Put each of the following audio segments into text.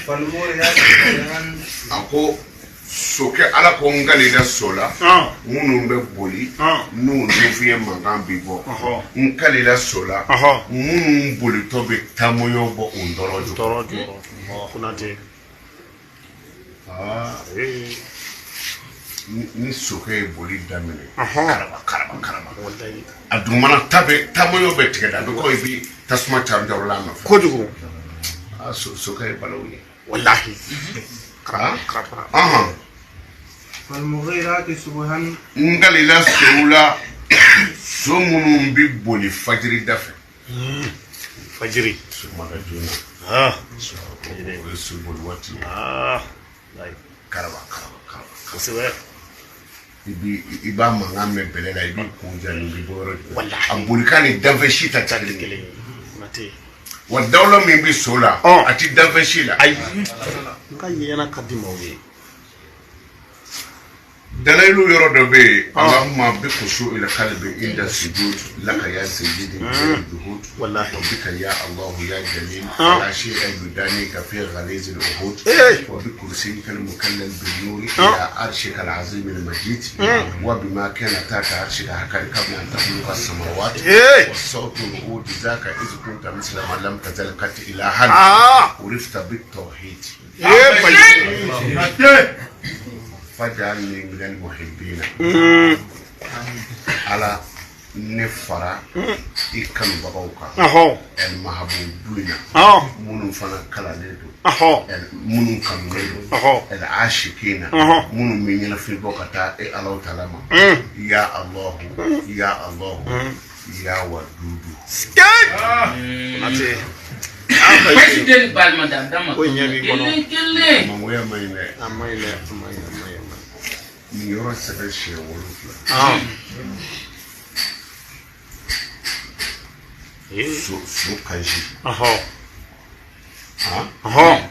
فالموريات قدحا. A ko sokɛ, Ala ko n kalila so la minnu bɛ boli n'u nunfiɲɛ mankan bi bɔ. N kalila so la minnu bolitɔ bɛ taamɔɲɔ bɔ u tɔɔrɔ jɔ. Tɔɔrɔ jɔrɔ Konate. Aa, Ee. ni sokɛ ye boli daminɛ, karaba karaba karaba, Walayi. a dugumana ta bɛ taamɔɲɔ bɛ tigɛ da, a bɛ kɔ i bi tasuma cari jarala a nɔfɛ. Kojugu. Aa, sokɛ ye balawu ye. Walahi. Ah? Karaba. Ɔhɔn. فالمغيرات صبحا. N kalila sow la, so minnu bɛ boli fajiri da fɛ. Fajiri. Sɔgɔmada joona. O ye so boli waati ye. Walayi. Karaba karaba karaba. Kosɛbɛ. I b'a mankan mɛn bɛlɛ la, i b'i kun ja nin bɛ bɔ yɔrɔ jumɛn? Walahi. A bolikan ni danfɛn si ta tɛ kelen ye. Kelen ye Konate. Wa dawula min bɛ so la, a ti danfɛn si la. Ayi, n ka yɛlɛ ka di maaw ye. Dalayilu yɔrɔ dɔ bɛ yen: Allahumma bi khushu'il qalbi inda sujud laka ya sayyidi juhud Wallahi. wa bika ya Allah ya jalil la shay'a yudanika fi ghaliz al uhud wa bi kursiyika al mukallal bin nur ila arshika al azim al majid wa bima kana tahta arshika hakan qabla an takhluqa as samawat wa sawt al ud zaka iz kunta misla ma lam tazal qat ilahan urifta bit tawhid. Ee, bayi. Fajalni min al muhibbina. Ala, ne fara i kanubagaw kan, el mahabubina, minnu fana kalannen don, el minnu kanunen don, el ashikina, minnu bɛ ɲɛnafin bɔ ka taa e Alahu taala ma. Ya Alahu, ya Alahu, ya wadudu. Konate. President balima da dama. Ko ɲɛ b'i kɔnɔ. Kelen kelen. Mangoya ma ɲi dɛ. A ma ɲi dɛ, a ma ɲi, a ma ɲi, a ma ɲi. Nin yɔrɔ sɛbɛn siɲɛ 7. Ee. So kansi.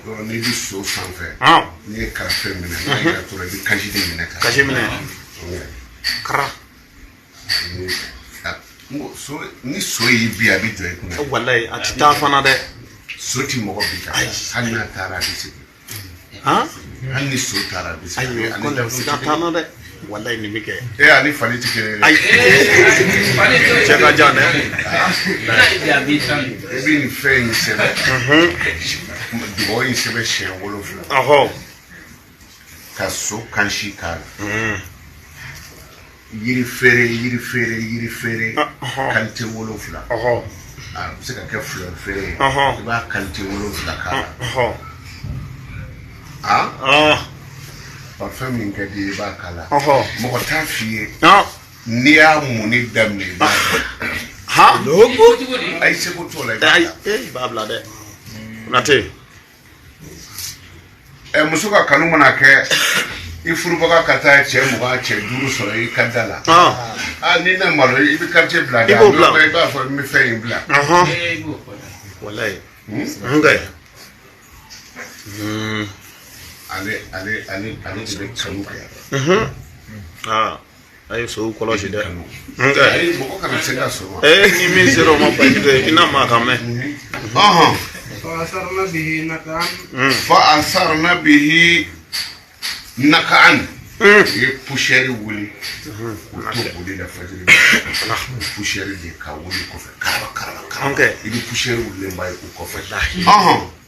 Yɔrɔ n'i bɛ so sanfɛ, n'i ye karafe minɛ, n'a yɛrɛ tora, i bɛ kansi de minɛ ka Kasi minɛ. Kara. N ko so, ni so y'i bi, a bɛ jɔ i kunna. Walayi, a ti taa fana dɛ. So ti mɔgɔ bi kan, hali n'a taara, a bɛ segin. Hali ni so taara, a bɛ segin. Ayi, Ani ko ne dafu siga tɛ t'an kelen na dɛ. Walayi, nin bɛ kɛ. ye. E, ani fali tɛ kelen ye dɛ. Ayi, cɛ ka jan dɛ. I bɛ nin fɛn in sɛbɛn, dugawu in sɛbɛn siɲɛ 7, ka so kansi k'a la, yiri feere, yiri feere, yiri feere qualité 7. A bɛ se ka kɛ fleur feere ye, i b'a qualité 7 k'a la. A parfum min ka di i ye, i b'a k'a la. Mɔgɔ t'a f'i ye, n'i y'a munni daminɛ, i b'a bila. Ayi, seko t'o la, i b'a Ayi. bila. Ee, i b'a bila dɛ, Konate. Ɛ, muso ka kanu mana kɛ, i furubaga ka taa cɛ 20, cɛ 5 sɔrɔ i ka da la, aa, n'i na malo, i bɛ quartier bila dɛ. I b'o bila. I b'a fɔ n bɛ fɛn in bila. Walayi, n kɛ. Ale de bɛ kanu kɛ. Aa, a ye sow kɔlɔsi dɛ. Kanu. N kɛ. Ayi, mɔgɔ kana se ka so ma. Ee, ni min sera o ma, basi tɛ, i na maa kan mɛn. فأثرن به نقعا. Fa asarna bihi naka'an. I ye poussière wuli k'u to boli la fajiri, poussière de ka wuli kɔfɛ, karaba karaba karaba. N kɛ. I bɛ poussière wulilen ba ye u kɔfɛ.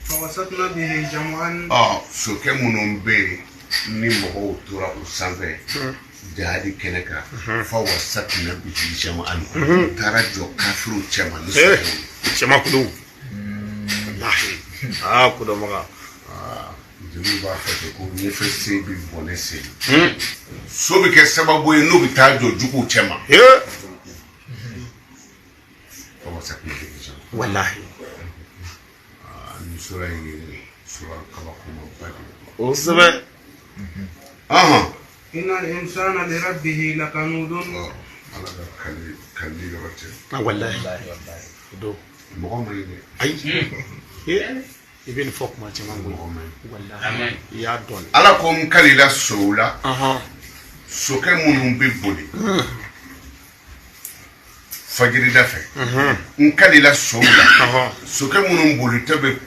فوسطن به جمعا. Ɔ, sokɛ minnu bɛ yen ni mɔgɔw tora u sanfɛ jahadi kɛnɛ kan, fa wasatna bihi jama'an, u taara jɔ kafiriw cɛma ni Ee. sokɛw ye. Cɛmakulu, walahi, aa, kodɔnbaga. Jeliw b'a fɔ ten ko ɲɛfɛ sen bɛ bɔnɛ sen. So bɛ kɛ sababu ye n'u bɛ taa jɔ juguw cɛma. Ee. Fa wasatna bihi jama'an. Walahi. Nin sura in ye sura kabakomaba de ye. O sɛbɛ. إن الإنسان لربه لكنود. Ɔ, Ala ka kali kali yɔrɔ cɛ. Walahi, do. Mɔgɔ ma ɲi dɛ. Ayi, ee, i bɛ nin fɔ kuma caman koyi. Mɔgɔ ma ɲi. Walahi, i y'a dɔn. Ala ko n kalila sow la, sokɛ minnu bɛ boli fajirida fɛ. N kalila sow la, sokɛ minnu bolitɔ bɛ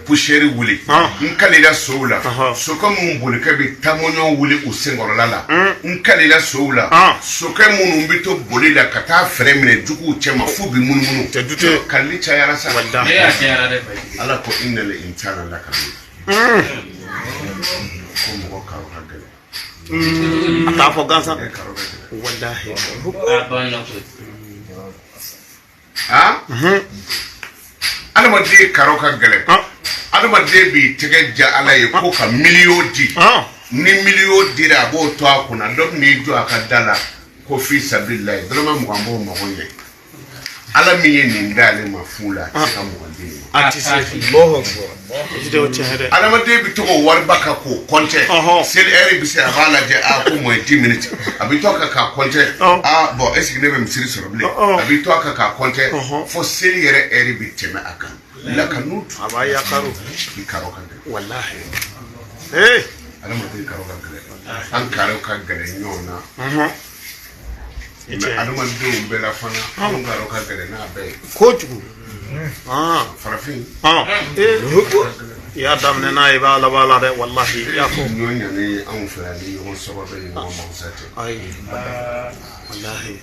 poussière wuli n kalila sow la sokɛ minnu bolikɛ bɛ taamɔɲɔgɔn wuli u senkɔrɔla la n kalila sow la sokɛ minnu bɛ to boli la ka taa fɛrɛ minɛ juguw cɛma f'u bɛ munumunu kalili cayara sa ala ko innal insana lakanud ko mɔgɔ karo ka gɛlɛn a t'a fɔ gansan walahi adamaden karo ka gɛlɛn adamaden b'i tɛgɛ ja ala ye ko ka miliyɔn di ni miliyɔn dira a b'o to a kunna dɔ bɛ n'i jɔ a ka da la ko fi sabililayi dɔrɔmɛ 20 b'o mago ɲɛ ala min ye nin d'ale ma fu la a tɛ se ka 20 di nin ma. A tɛ se. Adamaden bɛ to k'o wariba kan k'o kɔntɛ seli ɛri bɛ se a b'a lajɛ a ko moins 10 minutes a bɛ to a kan k'a kɔntɛ a bon est ce que ne bɛ misiri sɔrɔ bilen a bɛ to a kan k'a kɔntɛ fo seli yɛrɛ ɛri bɛ tɛmɛ a kan lakanud a b'a yakaru i karo ka gɛlɛn walahi ee adamaden karo ka gɛlɛn an karo ka gɛlɛn ɲɔgɔn na mais adamadenw bɛɛ la fana anw karo ka gɛlɛn n'a bɛɛ ye kojugu farafin i y'a daminɛ n'a ye i b'a laban la dɛ walahi i y'a fɔ ɲɔ ɲani anw fɛ yan ni ɲɔgɔn sɔgɔ bɛ ɲɔgɔn makosa tɛ ayi walahi.